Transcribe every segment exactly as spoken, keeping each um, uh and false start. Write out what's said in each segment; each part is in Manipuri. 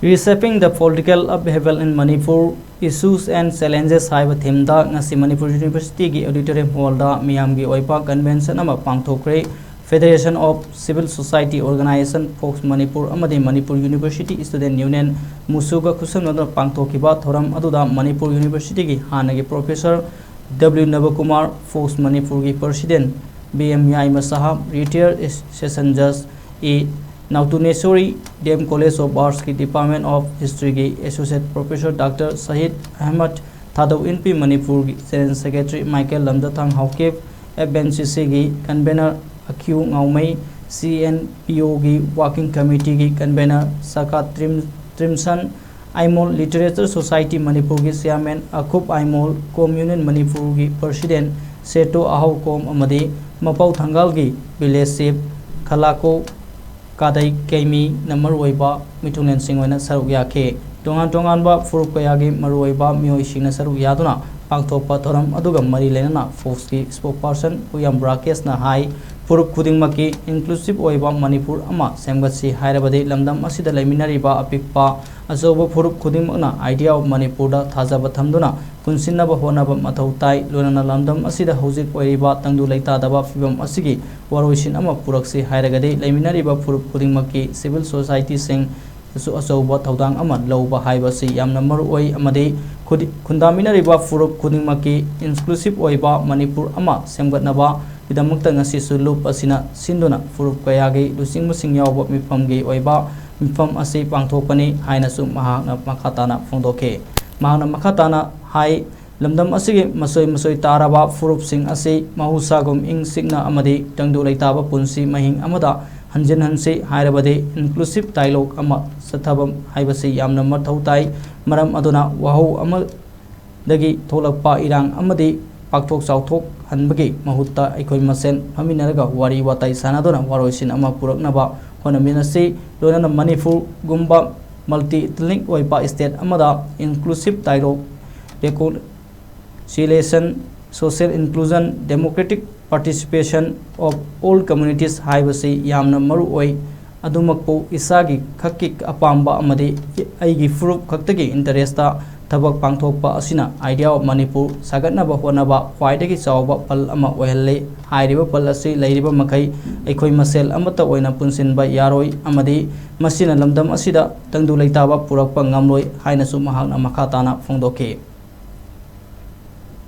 Reshaping the Political Upheaval in Manipur, Issues and Challenges ꯍꯥꯏꯕ ꯊꯤꯝꯗ ꯉꯁꯤ ꯃꯅꯤꯄꯨꯔ ꯌꯨꯅꯤꯚꯔꯁꯤꯇꯤꯒꯤ ꯑꯣꯗꯤꯇꯣꯔꯤꯌꯝ ꯍꯣꯜꯗ ꯃꯤꯌꯥꯝꯒꯤ ꯑꯣꯏꯕ ꯀꯟꯚꯦꯟꯁꯟ ꯑꯃ ꯄꯥꯡꯊꯣꯛꯈ꯭ꯔꯦ꯫ Federation of Civil Society Organization, FOCS Manipur ꯑꯃꯗꯤ ꯃꯅꯤꯄꯨꯔ ꯌꯨꯅꯤꯚꯔꯁꯤꯇꯤ ꯁ꯭ꯇꯨꯗꯦꯟꯠ ꯌꯨꯅꯤꯌꯟ, ꯃꯨꯁꯨꯒ ꯈꯨꯠꯁꯝꯅꯗꯨꯅ ꯄꯥꯡꯊꯣꯛꯈꯤꯕ ꯊꯧꯔꯝ ꯑꯗꯨꯗ ꯃꯅꯤꯄꯨꯔ ꯌꯨꯅꯤꯚꯔꯁꯤꯇꯤꯒꯤ ꯍꯥꯟꯅꯒꯤ ꯄ꯭ꯔꯣꯐꯦꯁꯔ ꯗꯕ꯭ꯂꯤꯎ ꯅꯕꯀꯨꯃꯥꯔ, ꯐꯣꯛꯁ ꯃꯅꯤꯄꯨꯔꯒꯤ president B M Yaima Saha, retired sessions ꯖꯖ A Naotunesori, D M College of ꯑꯥꯔꯠꯁꯀꯤ ꯗꯤꯄꯥꯔꯠꯃꯦꯟꯠ ꯑꯣꯐ ꯍꯤꯁꯇ꯭ꯔꯤꯒꯤ associate professor doctor Shahid Ahmad, Thadou Inpi ꯃꯅꯤꯄꯨꯔꯒꯤ general secretary Michael Lamjathang Haokip, F N C ꯁꯤꯒꯤ ꯀꯟꯚꯦꯅꯔ ꯑꯈ꯭ꯌꯨ ꯉꯥꯎꯃꯩ, ꯁꯤ ꯑꯦꯟ ꯄꯤ ꯑꯣꯒꯤ ꯋꯥꯔꯀꯤꯡ ꯀꯃꯤꯇꯤꯒꯤ ꯀꯟꯚꯦꯅꯔ ꯁꯀꯥ ꯇ꯭ꯔꯤꯝ-, ꯇ꯭ꯔꯤꯝꯁꯟ, ꯑꯥꯏꯃꯣꯜ ꯂꯤꯇꯔꯦꯆꯔ ꯁꯣꯁꯥꯏꯇꯤ ꯃꯅꯤꯄꯨꯔꯒꯤ ꯆꯤꯌꯥꯔꯃꯦꯟ ꯑꯈꯨꯞ ꯑꯥꯏꯃꯣꯜ, ꯀꯣꯝ ꯌꯨꯅꯤꯌꯟ ꯃꯅꯤꯄꯨꯔꯒꯤ ꯄ꯭ꯔꯁꯤꯗꯦꯟꯠ ꯁꯦꯇꯣ ꯑꯍꯧꯀꯣꯝ ꯑꯃꯗꯤ ꯃꯄꯧ ꯊꯪꯒꯥꯜꯒꯤ ꯚꯤꯂꯦꯖ ꯆꯤꯐ ꯈꯂꯥꯀꯣ ꯀꯥꯗꯩ ꯀꯩꯃꯤꯅ ꯃꯔꯨꯑꯣꯏꯕ ꯃꯤꯊꯨꯡꯂꯦꯟꯁꯤꯡ ꯑꯣꯏꯅ ꯁꯔꯨꯛ ꯌꯥꯈꯤ꯫ ꯇꯣꯉꯥꯟ ꯇꯣꯉꯥꯟꯕ ꯐꯨꯔꯨꯞ ꯀꯌꯥꯒꯤ ꯃꯔꯨꯑꯣꯏꯕ ꯃꯤꯑꯣꯏꯁꯤꯡꯅ ꯁꯔꯨꯛ ꯌꯥꯗꯨꯅ ꯄꯥꯡꯊꯣꯛꯄ ꯊꯧꯔꯝ ꯑꯗꯨꯒ ꯃꯔꯤ ꯂꯩꯅꯅ ꯐꯣꯛꯁꯀꯤ ꯁ꯭ꯄꯣꯛꯄꯔꯁꯟ ꯎꯌꯥꯝ ꯔꯥꯀꯦꯁꯅ ꯍꯥꯏ, ꯐꯨꯔꯨꯞ ꯈꯨꯗꯤꯡꯃꯛꯀꯤ ꯏꯟꯀ꯭ꯂꯨꯁꯤꯞ ꯑꯣꯏꯕ ꯃꯅꯤꯄꯨꯔ ꯑꯃ ꯁꯦꯝꯒꯠꯁꯤ ꯍꯥꯏꯔꯕꯗꯤ ꯂꯝꯗꯝ ꯑꯁꯤꯗ ꯂꯩꯃꯤꯟꯅꯔꯤꯕ ꯑꯄꯤꯛꯄ ꯑꯆꯧꯕ ꯐꯨꯔꯨꯞ ꯈꯨꯗꯤꯡꯃꯛꯅ Idea of ꯃꯅꯤꯄꯨꯔꯗ ꯊꯥꯖꯕ ꯊꯝꯗꯨꯅ ꯄꯨꯟꯁꯤꯟꯅꯕ ꯍꯣꯠꯅꯕ ꯃꯊꯧ ꯇꯥꯏ꯫ ꯂꯣꯏꯅꯅ ꯂꯝꯗꯝ ꯑꯁꯤꯗ ꯍꯧꯖꯤꯛ ꯑꯣꯏꯔꯤꯕ ꯇꯪꯗꯨ ꯂꯩꯇꯥꯗꯕ ꯐꯤꯕꯝ ꯑꯁꯤꯒꯤ ꯋꯥꯔꯣꯏꯁꯤꯟ ꯑꯃ ꯄꯨꯔꯛꯁꯤ ꯍꯥꯏꯔꯒꯗꯤ ꯂꯩꯃꯤꯟꯅꯔꯤꯕ ꯐꯨꯔꯨꯞ ꯈꯨꯗꯤꯡꯃꯛꯀꯤ ꯁꯤꯚꯤꯜ ꯁꯣꯁꯥꯏꯇꯤꯁꯤꯡ ꯁꯨ ꯑꯆꯧꯕ ꯊꯧꯗꯥꯡ ꯑꯃ ꯂꯧꯕ ꯍꯥꯏꯕꯁꯤ ꯌꯥꯝꯅ ꯃꯔꯨꯑꯣꯏ ꯑꯃꯗꯤ ꯈꯨꯗꯤ-, ꯈꯨꯟꯗꯥꯃꯤꯟꯅꯔꯤꯕ ꯐꯨꯔꯨꯞ ꯈꯨꯗꯤꯡꯃꯛꯀꯤ ꯏꯟꯀ꯭ꯂꯨꯁꯤꯞ ꯑꯣꯏꯕ ꯃꯅꯤꯄꯨꯔ ꯑꯃ ꯁꯦꯝꯒꯠꯅꯕꯒꯤꯗꯃꯛꯇ ꯉꯁꯤꯁꯨ ꯂꯨꯞ ꯑꯁꯤꯅ ꯁꯤꯟꯗꯨꯅ ꯐꯨꯔꯨꯞ ꯀꯌꯥꯒꯤ ꯂꯨꯆꯤꯡꯕꯁꯤꯡ ꯌꯥꯎꯕ ꯃꯤꯐꯝꯒꯤ ꯑꯣꯏꯕ ꯃꯤꯐꯝ ꯑꯁꯤ ꯄꯥꯡꯊꯣꯛꯄꯅꯤ ꯍꯥꯏꯅꯁꯨ ꯃꯍꯥꯛꯅ ꯃꯈꯥ ꯇꯥꯅ ꯐꯣꯡꯗꯣꯛꯈꯤ꯫ ꯃꯍꯥꯛꯅ ꯃꯈꯥ ꯇꯥꯅ ꯍꯥꯏ, ꯂꯝꯗꯝ ꯑꯁꯤꯒꯤ ꯃꯁꯣꯏ ꯃꯁꯣꯏ ꯇꯥꯔꯕ ꯐꯨꯔꯨꯞꯁꯤꯡ ꯑꯁꯤ ꯃꯍꯧꯁꯥꯒꯨꯝ ꯏꯪ ꯆꯤꯛꯅ ꯑꯃꯗꯤ ꯇꯪꯗꯨ ꯂꯩꯇꯥꯕ ꯄꯨꯟꯁꯤ ꯃꯍꯤꯡ ꯑꯃꯗ ꯍꯟꯖꯤꯟꯍꯟꯁꯤ ꯍꯥꯏꯔꯕꯗꯤ ꯏꯟꯀ꯭ꯂꯨꯁꯤꯞ ꯗꯥꯏꯂꯣꯒ ꯑꯃ ꯆꯠꯊꯕ ꯍꯥꯏꯕꯁꯤ ꯌꯥꯝꯅ ꯃꯊꯧ ꯇꯥꯏ꯫ ꯃꯔꯝ ꯑꯗꯨꯅ ꯋꯥꯍꯧ ꯑꯃꯗꯒꯤ ꯊꯣꯛꯂꯛꯄ ꯏꯔꯥꯡ ꯑꯃꯗꯤ ꯄꯥꯛꯊꯣꯛ ꯆꯥꯎꯊꯣꯛꯍꯟꯕꯒꯤ ꯃꯍꯨꯠꯇ ꯑꯩꯈꯣꯏ ꯃꯁꯦꯟ ꯐꯝꯃꯤꯟꯅꯔꯒ ꯋꯥꯔꯤ ꯋꯥꯇꯥꯏ ꯁꯥꯟꯅꯗꯨꯅ ꯋꯥꯔꯣꯏꯁꯤꯟ ꯑꯃ ꯄꯨꯔꯛꯅꯕ ꯍꯣꯠꯅꯃꯤꯟꯅꯁꯤ꯫ ꯂꯣꯏꯅꯅ ꯃꯅꯤꯄꯨꯔꯒꯨꯝꯕ ꯃꯜꯇꯤ ꯏꯊꯅꯤꯛ ꯑꯣꯏꯕ ꯁ꯭ꯇꯦꯠ ꯑꯃꯗ ꯏꯟꯀ꯭ꯂꯨꯁꯤꯞ ꯗꯥꯏꯂꯣꯒ, ꯔꯦꯀꯣꯟ reconciliation, social inclusion, democratic participation of all communities ꯍꯥꯏꯕꯁꯤ ꯌꯥꯝꯅ ꯃꯔꯨ ꯑꯣꯏ꯫ ꯑꯗꯨꯃꯛꯄꯨ ꯏꯁꯥꯒꯤ ꯈꯛꯀꯤ ꯑꯄꯥꯝꯕ ꯑꯃꯗꯤ ꯑꯩꯒꯤ ꯐꯨꯔꯨꯞ ꯈꯛꯇꯒꯤ ꯏꯟꯇꯔꯦꯁꯇ ꯊꯕꯛ ꯄꯥꯡꯊꯣꯛꯄ ꯑꯁꯤꯅ Idea of Manipur ꯁꯥꯒꯠꯅꯕ ꯍꯣꯠꯅꯕ ꯈ꯭ꯋꯥꯏꯗꯒꯤ ꯆꯥꯎꯕ ꯄꯜ ꯑꯃ ꯑꯣꯏꯍꯜꯂꯤ꯫ ꯍꯥꯏꯔꯤꯕ ꯄꯜ ꯑꯁꯤ ꯂꯩꯔꯤꯕ ꯃꯈꯩ ꯑꯩꯈꯣꯏ ꯃꯁꯦꯜ ꯑꯃꯠꯇ ꯑꯣꯏꯅ ꯄꯨꯟꯁꯤꯟꯕ ꯌꯥꯔꯣꯏ ꯑꯃꯗꯤ ꯃꯁꯤꯅ ꯂꯝꯗꯝ ꯑꯁꯤꯗ ꯇꯪꯗꯨ ꯂꯩꯇꯥꯕ ꯄꯨꯔꯛꯄ ꯉꯝꯂꯣꯏ ꯍꯥꯏꯅꯁꯨ ꯃꯍꯥꯛꯅ ꯃꯈꯥ ꯇꯥꯅ ꯐꯣꯡꯗꯣꯛꯈꯤ꯫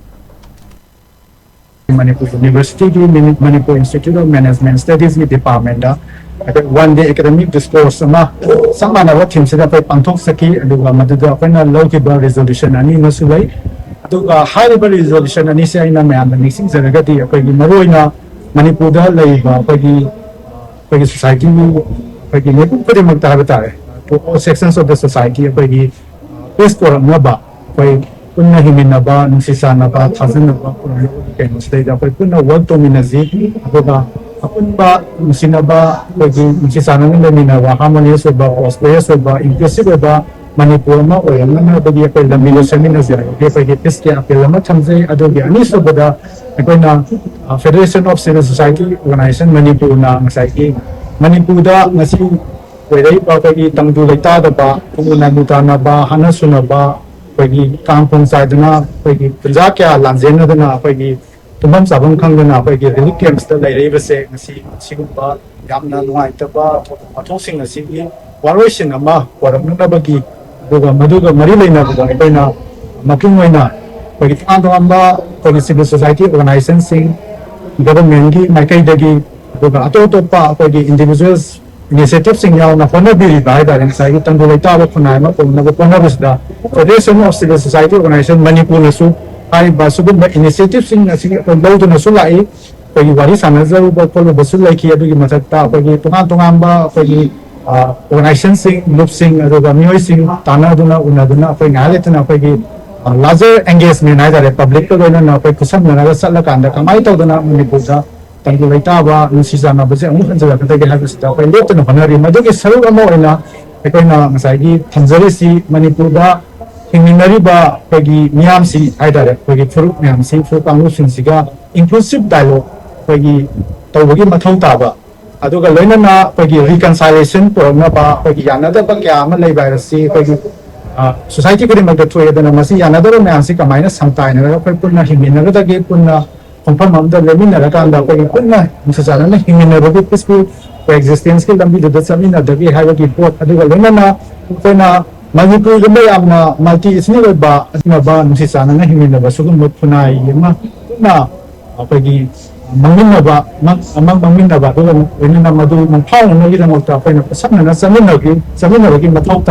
ꯃꯅꯤꯄꯨꯔ ꯌꯨꯅꯤꯚꯔꯁꯤꯇꯤꯒꯤ ꯃꯅꯤꯄꯨꯔ ꯏꯟꯁꯇꯤꯇ꯭ꯌꯨꯠ ꯑꯣꯐ ꯃꯦꯅꯦꯖꯃꯦꯟ ꯁ꯭ꯇꯗꯤꯁꯀꯤ ꯗꯤꯄꯥꯔꯠꯃꯦꯟꯗ ꯑꯩꯈꯣꯏ ꯋꯥꯟ ꯗꯦ ꯑꯦꯀꯥꯗꯦꯃꯤꯛ ꯗꯤꯁꯀꯣꯔꯁ ꯑꯃ ꯆꯞ ꯃꯥꯟꯅꯕ ꯊꯤꯝꯁꯤꯗ ꯑꯩꯈꯣꯏ ꯄꯥꯡꯊꯣꯛꯆꯈꯤ꯫ ꯑꯗꯨꯒ ꯃꯗꯨꯗ ꯑꯩꯈꯣꯏꯅ ꯂꯧꯈꯤꯕ ꯔꯤꯖꯣꯂꯨꯁꯟ ꯑꯅꯤ ꯑꯃꯁꯨ ꯂꯩ꯫ ꯑꯗꯨꯒ ꯍꯥꯏꯔꯤꯕ ꯔꯤꯖꯣꯂꯨꯁꯟ ꯑꯅꯤꯁꯦ ꯑꯩꯅ ꯃꯌꯥꯝꯗ ꯅꯤꯡꯁꯤꯡꯖꯔꯒꯗꯤ ꯑꯩꯈꯣꯏꯒꯤ ꯃꯔꯨꯑꯣꯏꯅ ꯃꯅꯤꯄꯨꯔꯗ ꯂꯩꯔꯤꯕ ꯑꯩꯈꯣꯏꯒꯤ ꯑꯩꯈꯣꯏꯒꯤ ꯁꯣꯁꯥꯏꯇꯤꯒꯤ ꯑꯩꯈꯣꯏꯒꯤ ꯃꯤꯄꯨꯝ ꯈꯨꯗꯤꯡꯃꯛꯇ ꯍꯥꯏꯕ ꯇꯥꯔꯦ, all sections of the society ꯑꯩꯈꯣꯏꯒꯤ ꯄꯤꯁ ꯄꯨꯔꯛꯅꯕ, ꯑꯩꯈꯣꯏ ꯄꯨꯟꯅ ꯍꯤꯡꯃꯤꯟꯅꯕ, ꯅꯨꯡꯁꯤ ꯆꯥꯟꯅꯕ, ꯊꯥꯖꯅꯕ ꯄꯨꯔꯛꯅꯕꯒꯤ ꯀꯩꯅꯣꯁꯤꯗꯩꯗ ꯑꯩꯈꯣꯏ ꯄꯨꯟꯅ ꯋꯥꯔꯛ ꯇꯧꯃꯤꯟꯅꯁꯤ꯫ ꯑꯗꯨꯒ ꯑꯄꯨꯟꯕ ꯅꯨꯡꯁꯤꯅꯕ, ꯑꯩꯈꯣꯏꯒꯤ ꯅꯨꯡꯁꯤ ꯆꯥꯟꯅꯅ ꯂꯩꯃꯤꯟꯅꯕ, ꯍꯥꯔꯃꯣꯅꯤꯌꯁ ꯑꯣꯏꯕ, ꯄ꯭ꯔꯣꯁꯄꯦꯔꯁ ꯑꯣꯏꯕ, ꯏꯟꯀ꯭ꯂꯨꯁꯤꯚ ꯑꯣꯏꯕ ꯃꯅꯤꯄꯨꯔ ꯑꯃ ꯑꯣꯏꯔꯛꯅꯅꯕꯒꯤ ꯑꯩꯈꯣꯏ ꯂꯝꯕꯤꯗꯣ ꯁꯦꯝꯃꯤꯟꯅꯁꯤ ꯍꯥꯏꯕꯒꯤ ꯑꯩꯈꯣꯏꯒꯤ ꯄꯤꯁꯀꯤ ꯑꯄꯤꯜ ꯑꯃ ꯊꯝꯖꯩ꯫ ꯑꯗꯨꯒꯤ ꯑꯅꯤꯁꯨꯕꯗ ꯑꯩꯈꯣꯏꯅ federation of civil society organisation ꯃꯅꯤꯄꯨꯔꯅ ꯉꯁꯥꯏꯒꯤ ꯃꯅꯤꯄꯨꯔꯗ ꯉꯁꯤ ꯑꯣꯏꯔꯛꯏꯕ ꯑꯩꯈꯣꯏꯒꯤ ꯇꯪꯗꯨ ꯂꯩꯇꯥꯗꯕ, ꯇꯨꯅ ꯇꯥꯅꯕ, ꯍꯥꯠꯅ ꯁꯨꯅꯕ, ꯑꯩꯈꯣꯏꯒꯤ ꯀꯥꯡ ꯈꯣꯡ ꯆꯥꯏꯗꯨꯅ, ꯑꯩꯈꯣꯏꯒꯤ ꯄꯨꯟꯖꯥ ꯀꯌꯥ ꯂꯥꯟꯖꯦꯟꯅꯗꯨꯅ, ꯑꯩꯈꯣꯏꯒꯤ ꯇꯨꯝꯐꯝ ꯆꯥꯐꯝ ꯈꯪꯗꯅ ꯑꯩꯈꯣꯏꯒꯤ ꯔꯤꯂꯤꯐ ꯀꯦꯝꯞꯁꯇ ꯂꯩꯔꯛꯏꯕꯁꯦ ꯉꯁꯤ ꯁꯤꯒꯨꯝꯕ ꯌꯥꯝꯅ ꯅꯨꯡꯉꯥꯏꯇꯕ ꯊꯧꯗꯣꯛ ꯋꯥꯊꯣꯛꯁꯤꯡ ꯑꯁꯤꯒꯤ ꯋꯥꯔꯣꯏꯁꯤꯟ ꯑꯃ ꯄꯨꯔꯛꯅꯅꯕꯒꯤ, ꯑꯗꯨꯒ ꯃꯗꯨꯒ ꯃꯔꯤ ꯂꯩꯅꯕꯗ ꯑꯩꯈꯣꯏꯅ ꯃꯄꯨꯡ ꯑꯣꯏꯅ ꯑꯩꯈꯣꯏꯒꯤ ꯇꯣꯉꯥꯟ ꯇꯣꯉꯥꯟꯕ ꯑꯩꯈꯣꯏꯒꯤ ꯁꯤꯚꯤꯜ ꯁꯣꯁꯥꯏꯇꯤ ꯑꯣꯔꯒꯅꯥꯏꯖꯦꯁꯟꯁꯤꯡ, ꯒꯚꯔꯟꯃꯦꯟꯒꯤ ꯃꯥꯏꯀꯩꯗꯒꯤ, ꯑꯗꯨꯒ ꯑꯇꯣꯞ ꯑꯇꯣꯞꯄ ꯑꯩꯈꯣꯏꯒꯤ ꯏꯟꯗꯤꯚꯤꯖꯨꯋꯦꯜꯁ ꯏꯅꯤꯁꯤꯌꯦꯇꯤꯚꯁꯤꯡ ꯌꯥꯎꯅ ꯍꯣꯠꯅꯕꯤꯔꯤꯕ ꯍꯥꯏꯇꯥꯔꯦ, ꯉꯁꯥꯏꯒꯤ ꯇꯪꯗꯨ ꯂꯩꯇꯥꯕ ꯈꯨꯟꯅꯥꯏ ꯑꯃ ꯄꯨꯔꯛꯅꯕ ꯍꯣꯠꯅꯕꯁꯤꯗ Federation of civil society Organization ꯃꯅꯤꯄꯨꯔꯅꯁꯨ ꯍꯥꯏꯔꯤꯕ ꯁꯤꯒꯨꯝꯕ ꯏꯅꯤꯁꯤꯌꯦꯇꯤꯚꯁꯤꯡ ꯑꯁꯤ ꯑꯩꯈꯣꯏ ꯂꯧꯗꯨꯅꯁꯨ ꯂꯥꯛꯏ꯫ ꯑꯩꯈꯣꯏꯒꯤ ꯋꯥꯔꯤ ꯁꯥꯟꯅꯖꯔꯨꯕ ꯈꯣꯠꯂꯨꯕꯁꯨ ꯂꯩꯈꯤ꯫ ꯑꯗꯨꯒꯤ ꯃꯊꯛꯇ ꯑꯩꯈꯣꯏꯒꯤ ꯇꯣꯉꯥꯟ ꯇꯣꯉꯥꯟꯕ ꯑꯩꯈꯣꯏꯒꯤ ꯑꯣꯔꯒꯅꯥꯏꯖꯦꯁꯟꯁꯤꯡ, ꯂꯨꯞꯁꯤꯡ, ꯑꯗꯨꯒ ꯃꯤꯑꯣꯏꯁꯤꯡ ꯇꯥꯟꯅꯗꯨꯅ, ꯎꯅꯗꯨꯅ ꯑꯩꯈꯣꯏ ꯉꯥꯏꯍꯥꯛ ꯂꯩꯇꯅ ꯑꯩꯈꯣꯏꯒꯤ ꯂꯥꯔꯖꯔ ꯑꯦꯡꯒꯦꯖꯃꯦꯟ ꯍꯥꯏꯇꯥꯔꯦ, ꯄꯕ꯭ꯂꯤꯛꯀ ꯂꯣꯏꯅꯅ ꯑꯩꯈꯣꯏ ꯈꯨꯠꯁꯝꯅꯔꯒ ꯆꯠꯂꯀꯥꯟꯗ ꯀꯃꯥꯏꯅ ꯇꯧꯗꯅ ꯃꯅꯤꯄꯨꯔꯗ ꯇꯪꯗꯨ ꯂꯩꯇꯥꯕ, ꯅꯨꯡꯁꯤ ꯆꯥꯟꯅꯕꯁꯦ ꯑꯃꯨꯛ ꯍꯟꯖꯤꯜꯂꯛꯀꯗꯒꯦ ꯍꯥꯏꯕꯁꯤꯗ ꯑꯩꯈꯣꯏ ꯂꯦꯞꯇꯅ ꯍꯣꯠꯅꯔꯤ꯫ ꯃꯗꯨꯒꯤ ꯁꯔꯨꯛ ꯑꯃ ꯑꯣꯏꯅ ꯑꯩꯈꯣꯏꯅ ꯉꯁꯥꯏꯒꯤ ꯊꯝꯖꯔꯤꯁꯤ ꯃꯅꯤꯄꯨꯔꯗ ꯍꯤꯡꯃꯤꯟꯅꯔꯤꯕ ꯑꯩꯈꯣꯏꯒꯤ ꯃꯤꯌꯥꯝꯁꯤ ꯍꯥꯏꯇꯥꯔꯦ, ꯑꯩꯈꯣꯏꯒꯤ ꯐꯨꯔꯨꯞ ꯃꯌꯥꯝꯁꯤ, ꯐꯨꯔꯨꯞ ꯀꯥꯡꯂꯨꯞꯁꯤꯡꯁꯤꯒ ꯏꯟꯀ꯭ꯂꯨꯁꯤꯞ ꯗꯥꯏꯂꯣꯒ ꯑꯩꯈꯣꯏꯒꯤ ꯇꯧꯕꯒꯤ ꯃꯊꯧ ꯇꯥꯕ, ꯑꯗꯨꯒ ꯂꯣꯏꯅꯅ ꯑꯩꯈꯣꯏꯒꯤ ꯔꯤꯀꯟꯁꯥꯏꯂꯦꯁꯟ ꯄꯨꯔꯛꯅꯕ, ꯑꯩꯈꯣꯏꯒꯤ ꯌꯥꯅꯗꯕ ꯀꯌꯥ ꯑꯃ ꯂꯩꯕ ꯍꯥꯏꯕꯁꯤ ꯑꯩꯈꯣꯏꯒꯤ ꯁꯣꯁꯥꯏꯇꯤ ꯈꯨꯗꯤꯡꯃꯛꯇ ꯊꯣꯛꯑꯦ꯫ ꯑꯗꯨꯅ ꯃꯁꯤ ꯌꯥꯅꯗꯕ ꯃꯌꯥꯝꯁꯤ ꯀꯃꯥꯏꯅ ꯁꯪꯇꯥꯏꯅꯔꯒ ꯑꯩꯈꯣꯏ ꯄꯨꯟꯅ ꯍꯤꯡꯃꯤꯟꯅꯒꯗꯒꯦ, ꯄꯨꯟꯅ ꯈꯣꯡꯐꯝ ꯑꯃꯗ ꯂꯦꯞꯃꯤꯟꯅꯔꯀꯥꯟꯗ ꯑꯩꯈꯣꯏꯒꯤ ꯄꯨꯟꯅ ꯅꯨꯡꯁꯤ ꯆꯥꯟꯅꯅ ꯍꯤꯡꯃꯤꯟꯅꯕꯒꯤ ꯄꯤꯁꯐꯨꯜ ꯀꯣꯑꯦꯛꯖꯤꯁꯇꯦꯟꯁꯀꯤ ꯂꯝꯕꯤꯗꯨꯗ ꯆꯠꯃꯤꯟꯅꯗꯒꯦ ꯍꯥꯏꯕꯒꯤ ꯄꯣꯠ, ꯑꯗꯨꯒ ꯂꯣꯏꯅꯅ ꯑꯩꯈꯣꯏꯅ ꯃꯅꯤꯄꯨꯔꯒꯨꯝꯕ ꯌꯥꯝꯅ ꯃꯜꯇꯤ ꯏꯊꯅꯤꯛ ꯑꯣꯏꯕ ꯑꯗꯨꯒꯨꯝꯕ ꯅꯨꯡꯁꯤ ꯆꯥꯟꯅꯅ ꯍꯤꯡꯃꯤꯟꯅꯕ ꯁꯤꯒꯨꯝꯕ ꯈꯨꯟꯅꯥꯏ ꯑꯃ ꯄꯨꯟꯅ ꯑꯩꯈꯣꯏꯒꯤ ꯃꯥꯡꯃꯤꯟꯅꯕ, ꯑꯃ ꯃꯥꯡꯃꯤꯟꯅꯕ, ꯑꯗꯨꯒ ꯂꯣꯏꯅꯅ ꯃꯗꯨ ꯃꯪꯐꯥꯎꯅꯅꯕꯒꯤꯗꯃꯛꯇ ꯑꯩꯈꯣꯏꯅ ꯄꯣꯠꯁꯝꯅꯅ ꯆꯠꯃꯤꯟꯅꯕꯒꯤ ꯆꯠꯃꯤꯟꯅꯕꯒꯤ ꯃꯊꯧ ꯇꯥꯏ꯫